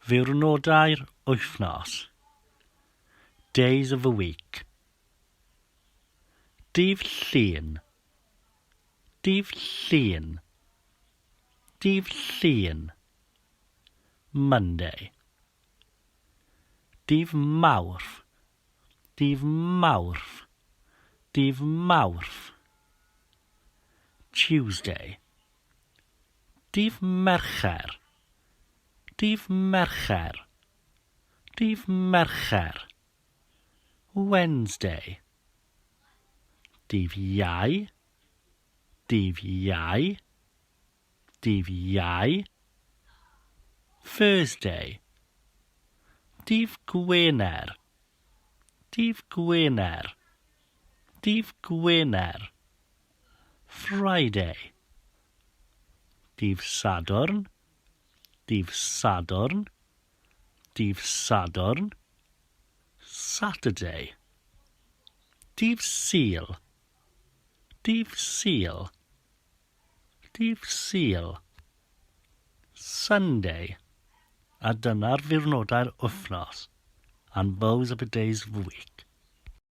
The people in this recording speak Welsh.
Ddiwrnodau'r wythnos. Days of the week. Dydd Llun. Dydd Llun. Dydd Llun. Monday. Dydd Mawrth. Dydd Mawrth. Dydd Mawrth. Tuesday. Dydd Mercher. Dydd Mercher. Dydd Mercher. Wednesday. Dydd Iau. Dydd Iau. Dydd Iau. Thursday. Dydd Gwener. Dydd Gwener. Dydd Gwener. Friday. Dydd Sadwrn. Dydd Sadwrn. Dydd Sadwrn. Saturday. Dydd Sul. Dydd Sul. Dydd Sul. Sunday. A dyna'r ddiwrnodau'r wythnos. And those are the days of the week.